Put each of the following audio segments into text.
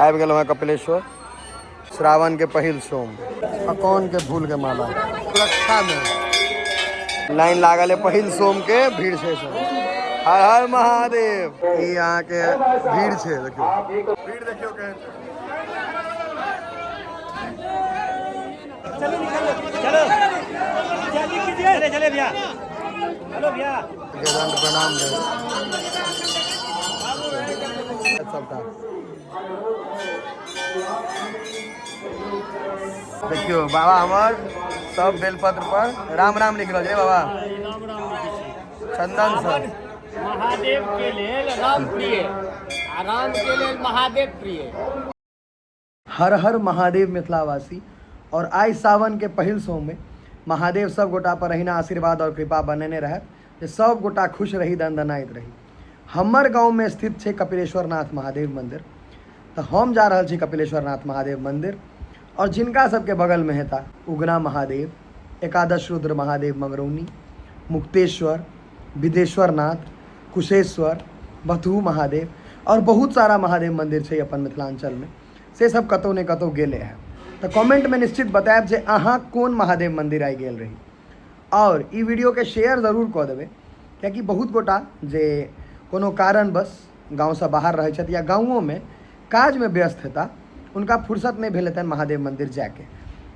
आबि गेलहुँ हँ कपिलेश्वर। श्रावण के पहिल सोम, अकौन के फूल के माला सुरक्षा में लाइन लागल है। पहिल सोम के भीड़ छै सब। हर हर महादेव। ई अहाँ के भीड़ छै, देखियौ भीड़, देखियौ केहन छै। चलो जल्दी कीजिए, चले चले भैया, हेलो भैया। दंड प्रणाम भेल सबटा। देखियौ बाबा हमर सब बेलपत्र पर राम राम लिख रहल छै। बाबा राम राम लिखै छी चंदन सर। महादेव के लेल राम प्रिय आ राम के लेल महादेव प्रिय। हर हर महादेव मिथिलावासी। और आइ सावन के पहिल सोम में महादेव सब गोटा पर अहिना आशीर्वाद और कृपा बनेने रहत जे सब गोटा खुश रही, दनदनाइत रही। हमर गाँव में स्थित छै कपिलेश्वर नाथ महादेव मंदिर, तऽ हम जा रहल छी कपिलेश्वर नाथ महादेव मंदिर। और जिनका सबके बगल में हेता उगना महादेव, एकादश रुद्र महादेव मंगरौनी, मुक्तेश्वर, विदेश्वर नाथ, कुशेश्वर, बथुहू महादेव और बहुत सारा महादेव मंदिर छै अपन मिथिलांचल में, से सब कतौ ने कतौ गेले हैं। तऽ कमेंट में निश्चित बतायब जे अहाँ कोन महादेव मंदिर आइ गेल रही। और ई वीडियो के शेयर जरूर कऽ देबै, कियाकि बहुत गोटा जे कोनो कारणवश गाँवसँ बाहर रहै छथि या गाँवोमे काजमे व्यस्त हेता, हुनका फुर्सत नहि भेल हेतनि महादेव मंदिर जायके,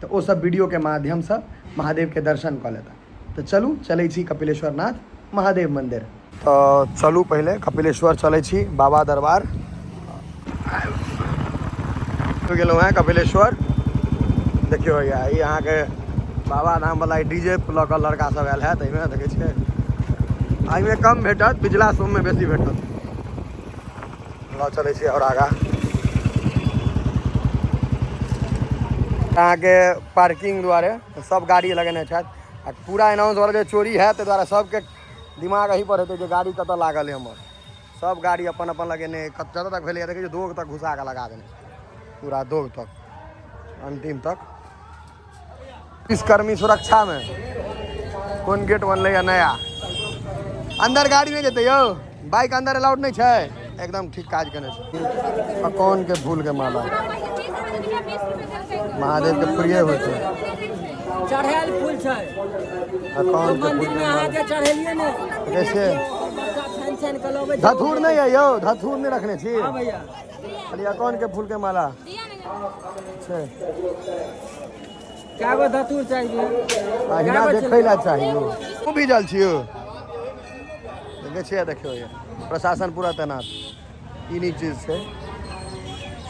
तऽ ओ सब वीडियोके माध्यमसँ महादेवके दर्शन कऽ लेता। तऽ चलू चलै छी कपिलेश्वर नाथ महादेव मंदिर। तऽ चलू पहिले कपिलेश्वर चलै छी बाबा दरबार। गेलहुँ हेँ कपिलेश्वर। देखियौ भैया, ई अहाँके बाबा धाम वाला डीजे लऽ कऽ लड़का सब आयल हैत। एहिमे देखै छियै, एहिमे कम भेटत, पिछला सोममे बेसी भेटत। लऽ चलै छी आओर आगाँ। अहाँके पार्किंग दुआरे सब गाड़ी लगेने छथि आ पूरा एनाउंस भऽ रहल छै चोरी हैत, ताहि दुआरे सबके दिमाग एही पर हेतै जे गाड़ी कतऽ लागल है हमर। सब गाड़ी अपन अपन लगेने, जतऽ तक भेलैए देखै छियै दोग तक घुसा कऽ लगा देने, पूरा दोग तक, अंतिम तक। पुलिसकर्मी सुरक्षा में। कोन गेट बनलै नया? अंदर गाड़ी नहि जेतै यौ, बाइक अंदर अलाउड नहि छै। एकदम ठीक काज केने छै। अकौन के फूल के माला महादेव के प्रिय होइ छै। चढ़ायल फूल छै अकौन के फूल मंदिर के में माला अहाँके चढ़ेलियै ने। देखै छियै। बच्चा छानि छानि कऽ लबै छै। धथुर नहि है यौ, धथुर नहि रखने छी। हाँ भैया। खाली अकौन के फूल के माला छै। कए गो धतूर चाहिए? अहिना देखै ला चाही। ओ भीजल छी यौ, देखै छियै। देखियौ ये प्रशासन पूरा तैनात, ई नीक चीज छै।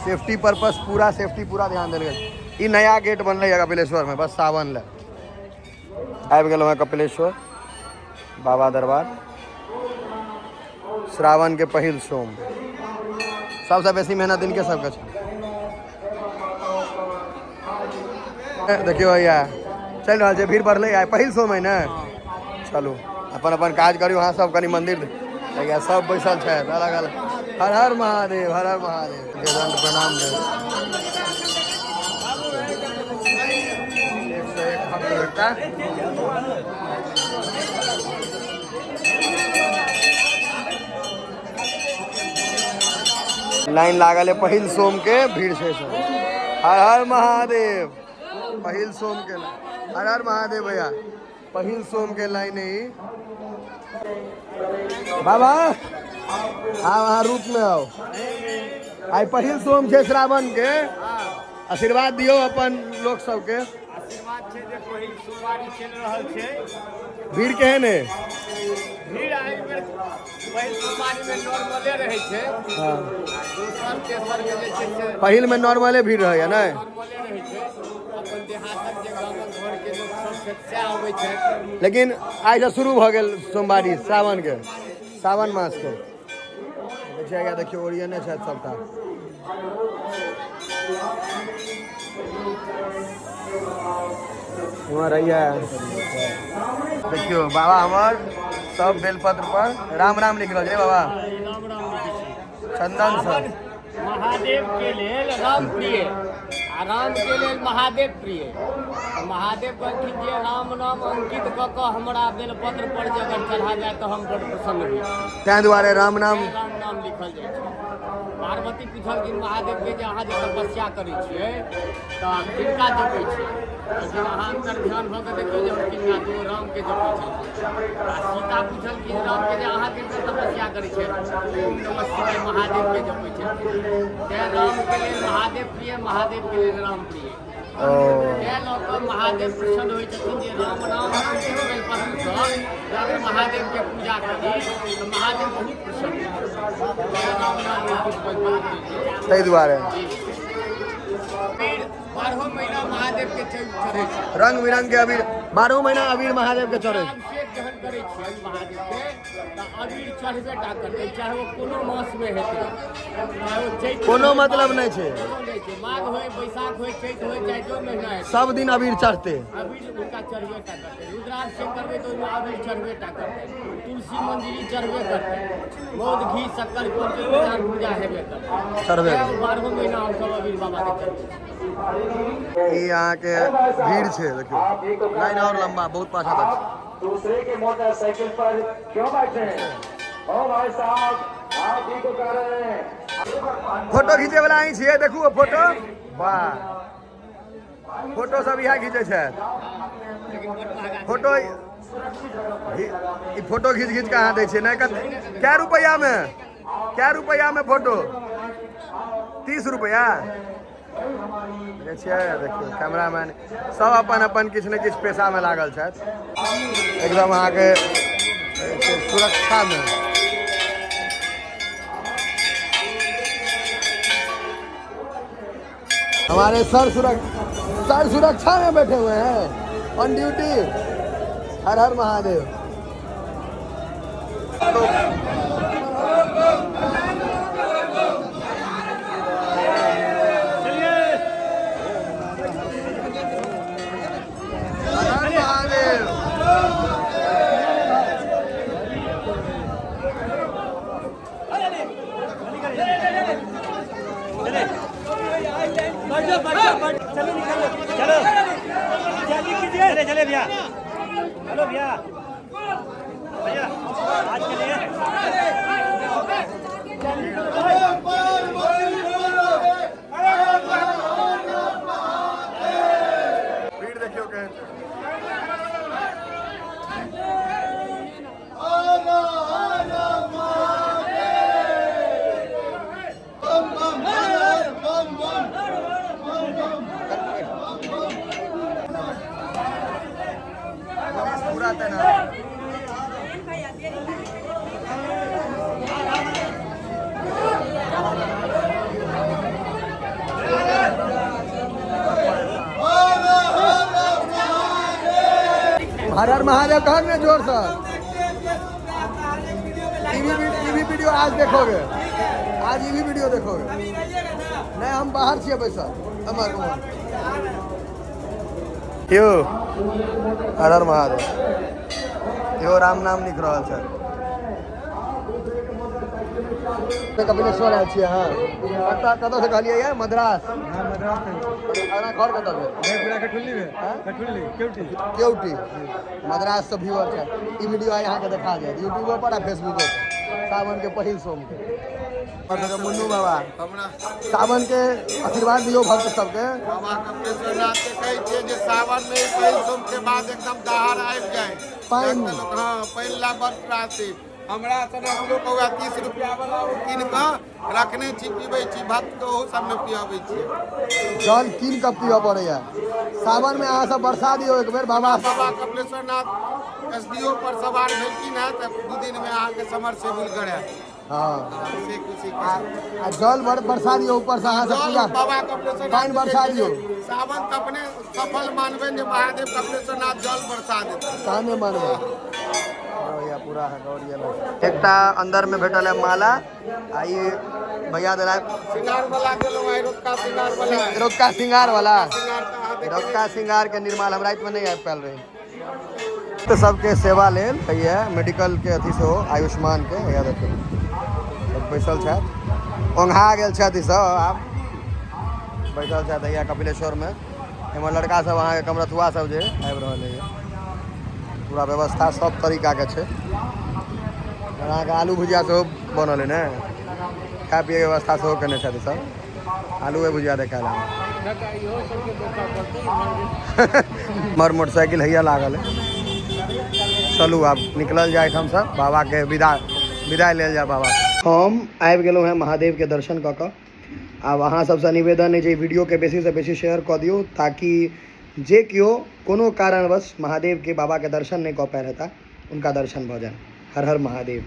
सेफ्टी पर्पस पूरा, सेफ्टी पूरा ध्यान देल गेल। ई नया गेट बनलै है कपिलेश्वर में बस सावन ले। आबि गेलहुँ हँ कपिलेश्वर बाबा दरबार। श्रावण के पहिल सोम, सबसँ बेसी मेहनत इनके सबके छै। देखियौ भैया चलि रहल छै, भीड़ बढ़लै। आइ पहिल सोम है ने। चलू अपन अपन काज करियौ अहाँ सब। कनि मंदिर भैया सब बैसल छथि अलग अलग। हर हर महादेव, हर हर महादेव। दंड प्रणाम भेल। 101 भक्त भेटता। लाइन लागल है, पहिल सोम के भीड़ छै सब। हर हर महादेव। पहिल सोम के हर हर महादेव भैया। पहिल सोम के लाइन है ई। बाबा आओ, अहाँ रूप में आओ। आइ पहिल सोम छै श्रावण के, आशीर्वाद दियौ अपन लोक सबके। आशीर्वाद छै जे पहिल सोमवारी चलि रहल छै। भीड़ केहन है? भीड़ एहि बेर पहिल सोमवारी में नॉर्मले रहै छै। दोसर तेसर के जे छै से पहिल में नॉर्मले भीड़ रहैया ने? नॉर्मले रहै छै। अपन देहातक जे गामक घर के लोक सब छै सएह अबै छै। लेकिन आइ से शुरू भऽ गेल सोमवारी श्रावण के, सावन मास के। देखियौ भैया, देखियौ ओरियने छथि सबटा। उम्हर हैया देखियौ बाबा हमर सब बेलपत्र पर राम राम लिख रहल छै। बाबा राम राम लिखै छी चंदन सर। महादेव के लेल राम प्रिय आ राम के लेल महादेव प्रिय। तऽ महादेव कहलखिन जे राम नाम अंकित कऽ कऽ हमरा बेलपत्र पर जे अगर चढ़ा जाय तऽ हम बड़ प्रसन्न होइ छी। ताहि दुआरे राम नाम, राम नाम लिखल जाइ छै। पार्वती पुछलखिन महादेवके जे अहाँ जे तपस्या करै छियै तऽ किनका जपै छियै? कहलखिन अहाँ अंतर ध्यान भऽ कऽ देखियौ जे हम किनका जो रामके जपै छलखिन। आ सीता पुछलखिन रामके जे अहाँ किनकर तपस्या करै छियै? ओम नमः शिवाय महादेवके जपै छलखिन। तेँ रामके लेल महादेव प्रिय, महादेवके लेल राम प्रिय। तेँ लऽ कऽ महादेव प्रसन्न होइ छथिन जे राम नाम बेलपत्रसँ अगर महादेवके पूजा करी तऽ महादेव बहुत प्रसन्न होइ छथिन। तेँ राम नाम बेलपत्र। ताहि दुआरे फिर 12 महीना महादेव के चढ़ै छै। रंग बिरंग के अबीर 12 महीना अबीर महादेव के चढ़ै छै। अभिषेक जहन करै छियै महादेव के तऽ अबीर चढ़बे टा करतै, चाहे ओ कोनो मास मे हेतै, चाहे ओ चैत, कोनो मतलब नहि छै। कोनो नहि छै, माघ होय, बैसाख होय, चैत होय, चाहे जो महीना हेतै, सब दिन अबीर चढ़ते। अबीर हुनका चढ़बे टा करतै। रुद्राभिषेक करबै तऽ ओहिमे अबीर चढ़बे टा करतै। तुलसी मंजरी चढ़बे करतै। मौध घी शक्कर पंचोपचार पूजा हेबे करतै। चढ़बे। 12 महीना हमसब अबीर बाबा के चढ़बै छी। ई अहाँके भीड़ छै, देखियौ लाइन और लंबा बहुत पाछा तक छै। दूसरे के मोटरसाइकिल पर क्यों बैठे हैं? ओ भाई साहब, आप ही को कह रहे हैं। फोटो खींचे वाला अहीं छियै, देखू ओ फोटो, वाह, फोटो सब इएह खींचे छथि। फोटो ई फोटो खींच खींच के अहाँ दै छियै नहि? कते कै रुपैआ में, कै रुपैआ में फोटो? 30 रुपैआ देखै छियै। देखियौ कैमरामैन सब अपन अपन किछु ने किछु पेशामे लागल छथि, एकदम अहाँके सुरक्षामे। हमारे सर सर सुरक्षा में बैठे हुए हैं ऑन ड्यूटी। हर हर महादेव। तो हर हर महादेव। चलो चले चले भैया, हेलो भैया, भैया आज के लिए भीड़ देखियौ केहन छै। पूरा तैनात। हर हर महादेव कहन ने जोर से। टीवी वीडियो आज देखोगे, आज ई भी वीडियो देखोगे। नहीं, हम बाहर छियै बैसल। अमर कुमार यौ, हर हर महादेव। यो राम नाम लिख रहल छै। कपिलेश्वर आयल छियै अहाँ? कतऽ कतऽ से कहलियै ये? मद्रास। अहाँ घर कतऽ भेल? हाँ? केवटी, मद्रास से व्यूअर छै। ई वीडियो आइ अहाँके देखा जायत यूट्यूबो पर आ फेसबुको पर सावन के पहिल सोम के। हमर सबके मुन्नू बाबा, सावन के आशीर्वाद दियौ भक्त सबके। बाबा कपिलेश्वरनाथ के कहै छियै जे सावन में पहिल सोम के बाद एकदम दहार आबि जाय पानि। हँ, पानि ला बड राशि। हमरा सनक लोक वएह 30 रुपया वाला ओ कीन कऽ रखने छी, पीबै छी। भक्त के ओहो सब मे पियाबै छियै। जल कीन कऽ पीबऽ पड़ैया सावन में। अहाँ सब बरसा दियौ एक बेर बाबा। बाबा कपिलेश्वरनाथ एस डी ओ पर सवार भेलखिन हेँ तऽ 2 दिन में अहाँके समरसेबुल गड़ायत। से खुशी के आ जल बरसा दियौ ऊपर से अहाँ सब। जल पूजा बाबा कपिलेश्वरनाथ पानि बरसा दियौ। सावन तऽ अपने सफल मानबै जे महादेव कपिलेश्वरनाथ जल बरसा देतै। तहने मानबै भैया। पूरा अहाँके एकटा अंदर में भेटल है माला आ ई भैया देला। सिंगार वाला गेलहुँ आइ, रौतका सिंगार वाला। रौतका सिंगार वाला। सिंगार तऽ अहाँ देखने। रौतका सिंगार के निर्माल हम राति में नहीं आबि पायल रही। तऽ सबके सेवा लेल हैया मेडिकल के अथी सेहो आयुष्मान के। हैया देखियौ सब बैसल छथि, ओंघा गेल छथि। ई सब आब बैसल छथि हैया कपिलेश्वर में। एम्हर लड़का सब अहाँके कमरथुआ सब जे आबि रहल है। पूरा व्यवस्था सब तरीका के छै। और अहाँके आलू भुजिया सेहो बनल है ने? खाय पियैके व्यवस्था सेहो केने छथि सब। आलूए भुजिया देखा ला। हमर मोटरसाइकिल हैया लागल है। चलू आब निकलल जाय एहिठामसँ, बाबाके विदा विदाई लेल जाय बाबा। हम आबि गेलहुँ हेँ महादेवके दर्शन कऽ कऽ। आब अहाँ सबसँ निवेदन अइ जे वीडियोके बेसीसँ बेसी शेयर कऽ दियौ, ताकि जे केओ कोनो कारणवश महादेवके बाबाके दर्शन नहि कऽ पायल हेता, हुनका दर्शन भऽ जानि। हर हर महादेव।